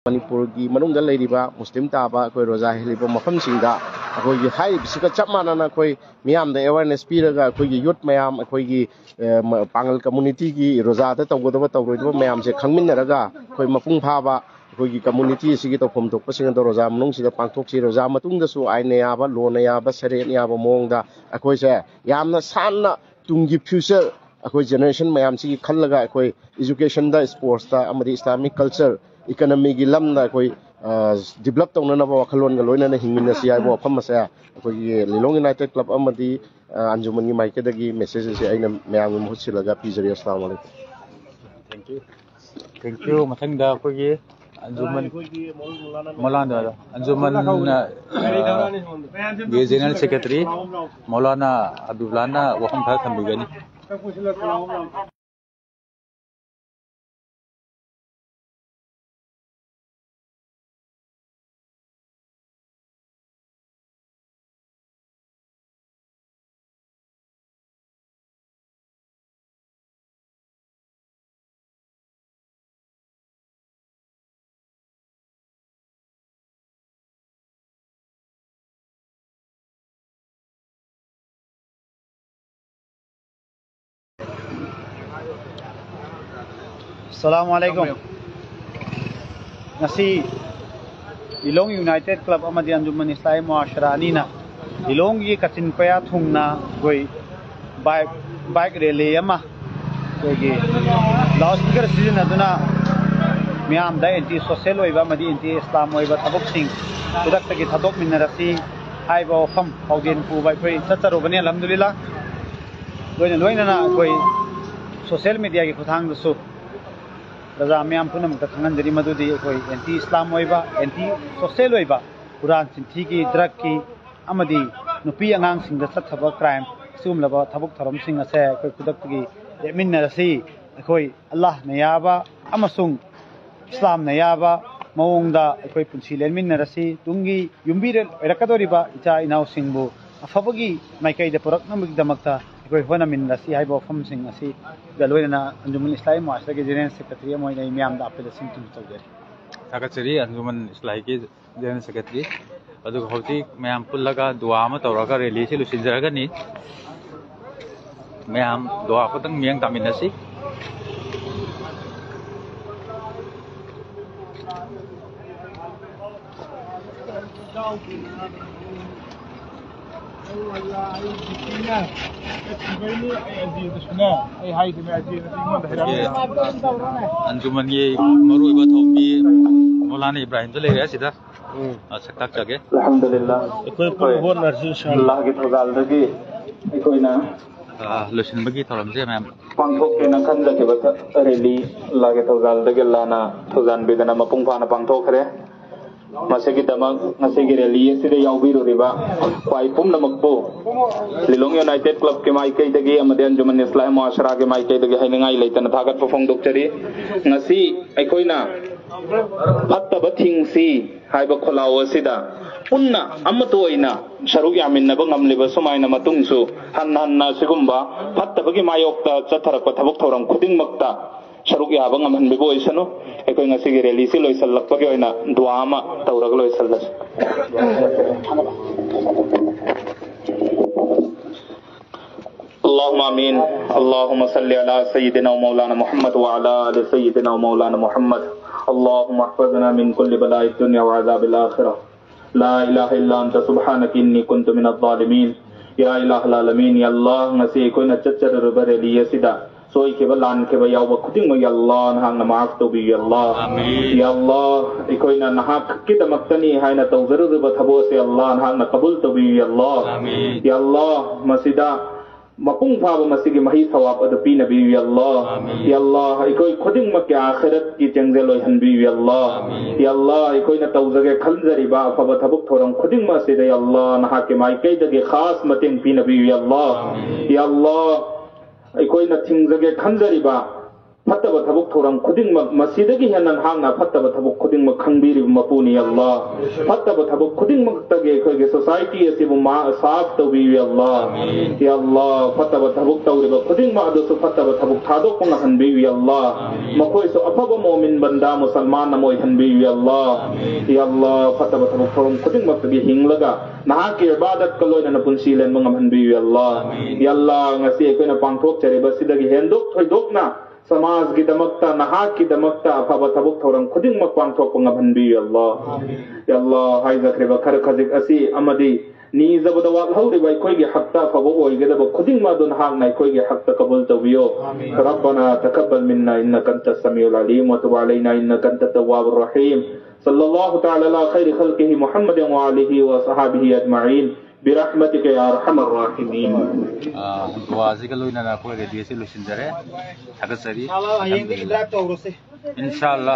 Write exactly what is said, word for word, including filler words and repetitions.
ꯃꯅꯤꯄꯨꯔꯒꯤ ꯃꯅꯨꯡꯗ ꯂꯩꯔꯤꯕ ꯃꯨꯁꯂꯤꯝ ꯇꯥꯕ ꯑꯩꯈꯣꯏ ꯔꯣꯖꯥ ꯍꯦꯜꯂꯤꯕ ꯃꯐꯝꯁꯤꯡꯗ ꯑꯩꯈꯣꯏꯒꯤ ꯍꯥꯏꯔꯤꯕꯁꯤꯒ ꯆꯞ ꯃꯥꯟꯅꯅ ꯑꯩꯈꯣꯏ ꯃꯤꯌꯥꯝꯗ awareness ꯄꯤꯔꯒ ꯑꯩꯈꯣꯏꯒꯤ youth ꯃꯌꯥꯝ, ꯑꯩꯈꯣꯏꯒꯤ, ꯑ, ꯃ-, ꯄꯥꯡꯒꯜ communityꯒꯤ ꯔꯣꯖꯥꯗ ꯇꯧꯒꯗꯕ ꯇꯧꯔꯣꯏꯗꯕ ꯃꯌꯥꯝꯁꯦ ꯈꯪꯃꯤꯟꯅꯔꯒ ꯑꯩꯈꯣꯏ ꯃꯄꯨꯡ ꯐꯥꯕ ꯑꯩꯈꯣꯏꯒꯤ community ꯑꯁꯤꯒꯤ ꯇꯧꯐꯝ ꯊꯣꯛꯄꯁꯤꯡ ꯑꯗꯣ ꯔꯣꯖꯥ ꯃꯅꯨꯡꯁꯤꯗ ꯄꯥꯡꯊꯣꯛꯁꯤ꯫ ꯔꯣꯖꯥ ꯃꯇꯨꯡꯗꯁꯨ ꯑꯥꯏꯟꯅ ꯌꯥꯕ, ꯂꯣꯅ ꯌꯥꯕ, ꯁꯔꯦꯠꯅ ꯌꯥꯕ ꯃꯑꯣꯡꯗ ꯑꯩꯈꯣꯏꯁꯦ ꯌꯥꯝꯅ ꯁꯥꯟꯅ ꯇꯨꯡꯒꯤ future ꯑꯩꯈꯣꯏ generation ꯃꯌꯥꯝꯁꯤꯒꯤ ꯈꯜꯂꯒ ꯑꯩꯈꯣꯏ educationꯗ, sportsꯇ ꯑꯃꯗꯤ Islamic culture, economyꯒꯤ ꯂꯝꯗ ꯑꯩꯈꯣꯏ, ꯑ, develop ꯇꯧꯅꯅꯕ ꯋꯥꯈꯜꯂꯣꯟꯒ ꯂꯣꯏꯅꯅ ꯍꯤꯡꯃꯤꯟꯅꯁꯤ ꯍꯥꯏꯕ ꯋꯥꯐꯝ ꯑꯁꯦ ꯑꯩꯈꯣꯏꯒꯤ ꯂꯤꯂꯣꯡ United Club ꯑꯃꯗꯤ, ꯑ, ꯑꯟꯖꯨꯃꯟꯒꯤ ꯃꯥꯏꯀꯩꯗꯒꯤ message ꯑꯁꯤ ꯑꯩꯅ ꯃꯌꯥꯝꯒꯤ ꯃꯍꯨꯠ ꯁꯤꯜꯂꯒ ꯄꯤꯖꯔꯤ꯫ ꯑꯁꯂꯥꯃꯨ ꯑꯂꯩꯀꯨꯝ꯫ Thank you. Thank you. ꯃꯊꯪꯗ ꯑꯩꯈꯣꯏꯒꯤ ꯑꯟꯖꯨꯃꯟ ꯃꯧꯂꯥꯅꯥ, ꯑꯟꯖꯨꯃꯟ, ꯑ, ꯒꯤ General Secretary ꯃꯧꯂꯥꯅꯥ ꯑꯕꯗꯨꯜꯂꯥꯅ ꯋꯥꯐꯝ ꯈꯔ ꯊꯝꯕꯤꯒꯅꯤ꯫ ꯑꯁꯂꯥꯃꯨ ꯑꯂꯥꯏꯀꯨꯝ꯫ ꯉꯁꯤ ꯂꯤꯂꯣꯡ United Club ꯑꯃꯗꯤ ꯑꯟꯖꯨꯃꯟ ꯏꯁꯂꯥꯍꯤ ꯃꯨꯑꯥꯁꯔꯥ ꯑꯅꯤꯅ ꯂꯤꯂꯣꯡꯒꯤ ꯀꯥꯆꯤꯟ ꯀꯣꯌꯥ ꯊꯨꯡꯅ ꯑꯩꯈꯣꯏ bike, bike rally ꯑꯃ ꯑꯩꯈꯣꯏꯒꯤ loudspeaker ꯁꯤꯖꯤꯟꯅꯗꯨꯅ ꯃꯤꯌꯥꯝꯗ anti social ꯑꯣꯏꯕ ꯑꯃꯗꯤ anti Islam ꯑꯣꯏꯕ ꯊꯕꯛꯁꯤꯡ ꯈꯨꯗꯛꯇꯒꯤ ꯊꯥꯗꯣꯛꯃꯤꯟꯅꯔꯁꯤ ꯍꯥꯏꯕ ꯋꯥꯐꯝ ꯄꯥꯎꯖꯦꯜ ꯄꯨꯕ ꯑꯩꯈꯣꯏ ꯆꯠꯆꯔꯨꯕꯅꯤ꯫ ꯑꯜꯍꯝꯗꯨꯂꯤꯜꯂꯥ꯫ ꯂꯣꯏꯅ ꯂꯣꯏꯅꯅ ꯑꯩꯈꯣꯏ social mediaꯒꯤ ꯈꯨꯠꯊꯥꯡꯗꯁꯨ ꯄ꯭ꯔꯖꯥ ꯃꯤꯌꯥꯝ ꯄꯨꯝꯅꯃꯛꯇ ꯈꯪꯍꯟꯖꯔꯤ ꯃꯗꯨꯗꯤ ꯑꯩꯈꯣꯏ anti Islam ꯑꯣꯏꯕ, anti social ꯑꯣꯏꯕ, ꯍꯨꯔꯥꯟ ꯆꯤꯟꯊꯤꯒꯤ, drugꯀꯤ ꯑꯃꯗꯤ ꯅꯨꯄꯤ ꯑꯉꯥꯡꯁꯤꯡꯗ ꯆꯠꯊꯕ crime ꯑꯁꯤꯒꯨꯝꯂꯕ ꯊꯕꯛ ꯊꯧꯔꯝꯁꯤꯡ ꯑꯁꯦ ꯑꯩꯈꯣꯏ ꯈꯨꯗꯛꯇꯒꯤ ꯂꯦꯞꯃꯤꯟꯅꯔꯁꯤ꯫ ꯑꯩꯈꯣꯏ ꯑꯜꯂꯥꯍꯅ ꯌꯥꯕ ꯑꯃꯁꯨꯡ ꯏꯁꯂꯥꯝꯅ ꯌꯥꯕ ꯃꯑꯣꯡꯗ ꯑꯩꯈꯣꯏ ꯄꯨꯟꯁꯤ ꯂꯦꯟꯃꯤꯟꯅꯔꯁꯤ꯫ ꯇꯨꯡꯒꯤ ꯌꯨꯝꯕꯤꯔꯦꯜ ꯑꯣꯏꯔꯛꯀꯗꯧꯔꯤꯕ ꯏꯆꯥ ꯏꯅꯥꯎꯁꯤꯡꯕꯨ ꯑꯐꯕꯒꯤ ꯃꯥꯏꯀꯩꯗ ꯄꯨꯔꯛꯅꯕꯒꯤꯗꯃꯛꯇ ꯑꯩꯈꯣꯏ ꯍꯣꯠꯅꯃꯤꯟꯅꯔꯁꯤ ꯍꯥꯏꯕ ꯋꯥꯐꯝꯁꯤꯡ ꯑꯁꯤꯒ ꯂꯣꯏꯅꯅ ꯑꯟꯖꯨꯃꯟ ꯏꯁꯂꯥꯍꯤ ꯃꯨꯑꯥꯁꯔꯥꯒꯤ General Secretary ꯑꯃ ꯑꯣꯏꯅ ꯑꯩ ꯃꯤꯌꯥꯝꯗ appeal ꯑꯁꯤ ꯇꯧꯖꯔꯤ꯫ ꯊꯥꯒꯠꯆꯔꯤ ꯑꯟꯖꯨꯃꯟ ꯏꯁꯂꯥꯍꯤꯒꯤ ꯖꯦꯅꯔꯦꯜ ꯁꯦꯀ꯭ꯔꯦꯇꯔꯤ꯫ ꯑꯗꯨꯒ ꯍꯧꯖꯤꯛ ꯃꯌꯥꯝ ꯄꯨꯜꯂꯒ ꯗꯨꯋꯥ ꯑꯃ ꯇꯧꯔꯒ ꯔꯦꯂꯤꯁꯤ ꯂꯣꯏꯁꯤꯟꯖꯔꯒꯅꯤ꯫ ꯃꯌꯥꯝ ꯗꯨꯋꯥ ꯈꯛꯇꯪ ꯃꯤꯠꯌꯦꯡ ꯇꯥꯃꯤꯟꯅꯁꯤ꯫ ꯑꯩ ꯍꯥꯏꯁꯤꯅꯦ, ꯑꯟꯖꯨꯃꯟꯒꯤ ꯃꯔꯨꯑꯣꯏꯕ ꯊꯧꯃꯤ ꯃꯧꯂꯥꯅꯥ ꯏꯕ꯭ꯔꯥꯍꯤꯝꯁꯨ ꯂꯩꯔꯦ ꯑꯁꯤꯗ꯫ ꯎꯝ꯫ ꯑ, ꯁꯛ ꯇꯥꯛꯆꯒꯦ꯫ ꯑꯜꯍꯝꯗꯨꯂꯤꯜꯂꯥꯍ꯫ ꯑꯩꯈꯣꯏ ꯄꯨꯟꯅ ꯍꯣꯠꯅꯔꯁꯤ, ꯏꯟꯁꯥ ꯑꯜꯂꯥꯍ꯫ ꯑꯜꯂꯥꯍꯒꯤ ꯊꯧꯖꯥꯜꯗꯒꯤ ꯑꯩꯈꯣꯏꯅ ꯑ, ꯂꯣꯏꯁꯤꯟꯕꯒꯤ ꯊꯧꯔꯝꯁꯦ ꯃꯌꯥꯝ ꯄꯥꯡꯊꯣꯛꯀꯦꯅ ꯈꯟꯖꯈꯤꯕ ꯊ-, ꯔꯦꯂꯤ ꯑꯜꯂꯥꯍꯒꯤ ꯊꯧꯖꯥꯜꯗꯒꯤ ꯑꯜꯂꯥꯍꯅ ꯊꯧꯖꯥꯟꯕꯤꯗꯅ ꯃꯄꯨꯡ ꯐꯥꯅ ꯄꯥꯡꯊꯣꯛꯈ꯭ꯔꯦ꯫ ꯃꯁꯤꯒꯤꯗꯃꯛ ꯉꯁꯤꯒꯤ ꯔꯦꯂꯤ ꯑꯁꯤꯗ ꯌꯥꯎꯕꯤꯔꯨꯔꯤꯕ ꯈ꯭ꯋꯥꯏ ꯄꯨꯝꯅꯃꯛꯄꯨ ꯂꯤꯂꯣꯡ ꯌꯨꯅꯥꯏꯇꯦꯠ ꯀ꯭ꯂꯕꯀꯤ ꯃꯥꯏꯀꯩꯗꯒꯤ ꯑꯃꯗꯤ ꯑꯟꯖꯨꯃꯟ ꯏꯁꯂꯥꯍꯤ ꯃꯨꯑꯥꯁꯔꯥꯒꯤ ꯃꯥꯏꯀꯩꯗꯒꯤ ꯍꯥꯏꯅꯤꯡꯉꯥꯏ ꯂꯩꯇꯅ ꯊꯥꯒꯠꯄ ꯐꯣꯡꯗꯣꯛꯆꯔꯤ꯫ ꯉꯁꯤ ꯑꯩꯈꯣꯏꯅ ꯐꯠꯇꯕ ꯊꯤꯡꯁꯤ ꯍꯥꯏꯕ ꯈꯣꯜꯂꯥꯎ ꯑꯁꯤꯗ ꯄꯨꯟꯅ ꯑꯃꯠꯇ ꯑꯣꯏꯅ ꯁꯔꯨꯛ ꯌꯥꯃꯤꯟꯅꯕ ꯉꯝꯂꯤꯕ ꯁꯨꯃꯥꯏꯅ ꯃꯇꯨꯡꯁꯨ ꯍꯟꯅ ꯍꯟꯅ ꯑꯁꯤꯒꯨꯝꯕ ꯐꯠꯇꯕꯒꯤ ꯃꯥꯌꯣꯛꯇ ꯆꯠꯊꯔꯛꯄ ꯊꯕꯛ ꯊꯧꯔꯝ ꯈꯨꯗꯤꯡꯃꯛꯇ ꯁꯔꯨꯛ ꯌꯥꯕ ꯉꯝꯍꯟꯕꯤꯕ ꯑꯣꯏꯁꯅꯨ꯫ ꯑꯩꯈꯣꯏ ꯉꯁꯤꯒꯤ ꯔꯦꯂꯤꯁꯤ ꯂꯣꯏꯁꯤꯜꯂꯛꯄꯒꯤ ꯑꯣꯏꯅ ꯗꯨꯋꯥ ꯑꯃ ꯇꯧꯔꯒ ꯂꯣꯏꯁꯤꯜꯂꯁꯤ꯫ اللهم آمين. اللهم صل على سيدنا ومولانا محمد وعلى آل سيدنا ومولانا محمد. اللهم احفظنا من كل بلاء الدنيا وعذاب الآخرة. لا إله إلا أنت سبحانك إني كنت من الظالمين. يا إله العالمين، يا الله، ꯉꯁꯤ ꯑꯩꯈꯣꯏꯅ ꯆꯠꯆꯔꯨꯔꯕ ꯔꯦꯂꯤ ꯑꯁꯤꯗ ꯁꯣꯏꯈꯤꯕ ꯂꯥꯟꯈꯤꯕ ꯌꯥꯎꯕ ꯈꯨꯗꯤꯡꯃꯛ, ꯌꯥ ꯑꯜꯂꯥꯍ, ꯅꯍꯥꯛꯅ ꯃꯥꯐ ꯇꯧꯕꯤꯌꯨ, ꯌꯥ ꯑꯜꯂꯥꯍ꯫ ꯑꯃꯤꯟ꯫ ꯌꯥ ꯑꯜꯂꯥꯍ, ꯑꯩꯈꯣꯏꯅ ꯅꯍꯥꯛ ꯈꯛꯀꯤꯗꯃꯛꯇꯅꯤ ꯍꯥꯏꯅ ꯇꯧꯖꯔꯨꯔꯤꯕ ꯊꯕꯛ ꯑꯁꯤ, ꯌꯥ ꯑꯜꯂꯥꯍ, ꯅꯍꯥꯛꯅ ꯀꯕꯨꯜ ꯇꯧꯕꯤꯌꯨ, ꯌꯥ ꯑꯜꯂꯥꯍ꯫ ꯑꯃꯤꯟ꯫ ꯌꯥ ꯑꯜꯂꯥꯍ, ꯃꯁꯤꯗ ꯃꯄꯨꯡ ꯐꯥꯕ ꯃꯁꯤꯒꯤ ꯃꯍꯩ ꯊꯋꯥꯕ ꯑꯗꯨ ꯄꯤꯅꯕꯤꯌꯨ, ꯌꯥ ꯑꯜꯂꯥꯍ꯫ ꯑꯃꯤꯟ꯫ ꯌꯥ ꯑꯜꯂꯥꯍ, ꯑꯩꯈꯣꯏ ꯈꯨꯗꯤꯡꯃꯛꯀꯤ ꯑꯥꯈꯤꯔꯠꯀꯤ ꯆꯦꯡꯖꯦꯜ ꯑꯣꯏꯍꯟꯕꯤꯌꯨ, ꯌꯥ ꯑꯜꯂꯥꯍ꯫ ꯑꯃꯤꯟ꯫ ꯌꯥ ꯑꯜꯂꯥꯍ, ꯑꯩꯈꯣꯏꯅ ꯇꯧꯖꯒꯦ ꯈꯟꯖꯔꯤꯕ ꯑꯐꯕ ꯊꯕꯛ ꯊꯧꯔꯝ ꯈꯨꯗꯤꯡꯃꯛ ꯑꯁꯤꯗ, ꯌꯥ ꯑꯜꯂꯥꯍ, ꯅꯍꯥꯛꯀꯤ ꯃꯥꯏꯀꯩꯗꯒꯤ ꯈꯥꯁ ꯃꯇꯦꯡ ꯄꯤꯅꯕꯤꯌꯨ, ꯌꯥ ꯑꯜꯂꯥꯍ꯫ ꯑꯃꯤꯟ꯫ ꯌꯥ ꯑꯜꯂꯥꯍ, ꯑꯩꯈꯣꯏꯅ ꯊꯤꯡꯖꯒꯦ ꯈꯟꯖꯔꯤꯕ ꯐꯠꯇꯕ ꯊꯕꯛ ꯊꯧꯔꯝ ꯈꯨꯗꯤꯡꯃꯛ, ꯃꯁꯤꯗꯒꯤ ꯍꯦꯟꯅ ꯅꯍꯥꯛꯅ ꯐꯠꯇꯕ ꯊꯕꯛ ꯈꯨꯗꯤꯡꯃꯛ ꯈꯪꯕꯤꯔꯤꯕ ꯃꯄꯨꯅꯤ ꯑꯜꯂꯥ꯫ ꯐꯠꯇꯕ ꯊꯕꯛ ꯈꯨꯗꯤꯡꯃꯛꯇꯒꯤ ꯑꯩꯈꯣꯏꯒꯤ society ꯑꯁꯤꯕꯨ ꯃꯥ-, ꯁꯥꯐ ꯇꯧꯕꯤꯌꯨ ꯑꯜꯂꯥ꯫ ꯌꯥ ꯑꯜꯂꯥ, ꯐꯠꯇꯕ ꯊꯕꯛ ꯇꯧꯔꯤꯕ ꯈꯨꯗꯤꯡꯃꯛ ꯑꯗꯨꯁꯨ ꯐꯠꯇꯕ ꯊꯕꯛ ꯊꯥꯗꯣꯛꯄ ꯉꯝꯍꯟꯕꯤꯌꯨ ꯑꯜꯂꯥ꯫ ꯃꯈꯣꯏꯁꯨ ꯑꯐꯕ ꯃꯣꯃꯤꯟ ꯕꯟꯗꯥ ꯃꯨꯁꯜꯃꯥꯟ ꯑꯃ ꯑꯣꯏꯍꯟꯕꯤꯌꯨ ꯑꯜꯂꯥ꯫ ꯌꯥ ꯑꯜꯂꯥ, ꯐꯠꯇꯕ ꯊꯕꯛ ꯊꯧꯔꯝ ꯈꯨꯗꯤꯡꯃꯛꯇꯒꯤ ꯍꯤꯡꯂꯒ ꯅꯍꯥꯛꯀꯤ ꯏꯕꯥꯗꯠꯀ ꯂꯣꯏꯅꯅ ꯄꯨꯟꯁꯤ ꯂꯦꯟꯕ ꯉꯝꯍꯟꯕꯤꯌꯨ ꯑꯜꯂꯥ꯫ ꯌꯥ ꯑꯜꯂꯥ, ꯉꯁꯤ ꯑꯩꯈꯣꯏꯅ ꯄꯥꯡꯊꯣꯛꯆꯔꯤꯕ ꯁꯤꯗꯒꯤ ꯍꯦꯟꯗꯣꯛ ꯊꯣꯏꯗꯣꯛꯅ ꯁꯃꯥꯖꯒꯤꯗꯃꯛꯇ, ꯅꯍꯥꯛꯀꯤꯗꯃꯛꯇ ꯑꯐꯕ ꯊꯕꯛ ꯊꯧꯔꯝ ꯈꯨꯗꯤꯡꯃꯛ ꯄꯥꯡꯊꯣꯛꯄ ꯉꯝꯍꯟꯕꯤꯌꯨ ꯑꯜꯂꯥ꯫ ꯌꯥ ꯑꯜꯂꯥ, ꯍꯥꯏꯖꯈ꯭ꯔꯤꯕ ꯈꯔ ꯈꯖꯤꯛ ꯑꯁꯤ ꯑꯃꯗꯤ ꯅꯤꯖꯕꯗ ꯋꯥꯠꯍꯧꯔꯤꯕ ꯑꯩꯈꯣꯏꯒꯤ ꯍꯛꯇ ꯑꯐꯕ ꯑꯣꯏꯒꯗꯕ ꯈꯨꯗꯤꯡꯃꯛ ꯑꯗꯨ ꯅꯍꯥꯛꯅ ꯑꯩꯈꯣꯏꯒꯤ ꯍꯛꯇ ꯀꯕꯨꯜ ꯇꯧꯕꯤꯌꯨ꯫ ربنا تقبل منا إنك أنت السميع العليم وتب علينا إنك أنت التواب الرحيم. صلى الله تعالى على خير خلقه محمد وآله وصحبه أجمعين. برحمتك يا أرحم الراحمين. ꯑꯥ, ꯗꯨꯋꯥꯁꯤꯒ ꯂꯣꯏꯅꯅ ꯑꯩꯈꯣꯏ ꯔꯦꯗꯤꯑꯣꯁꯤ ꯂꯣꯏꯁꯤꯟꯖꯔꯦ꯫ ꯊꯥꯒꯠꯆꯔꯤ꯫ ꯍꯌꯦꯡꯗꯒꯤ ꯗ꯭ꯔꯥꯏꯚ ꯇꯧꯔꯁꯦ꯫ ꯏꯟꯁꯥ ꯑꯜꯂꯥ꯫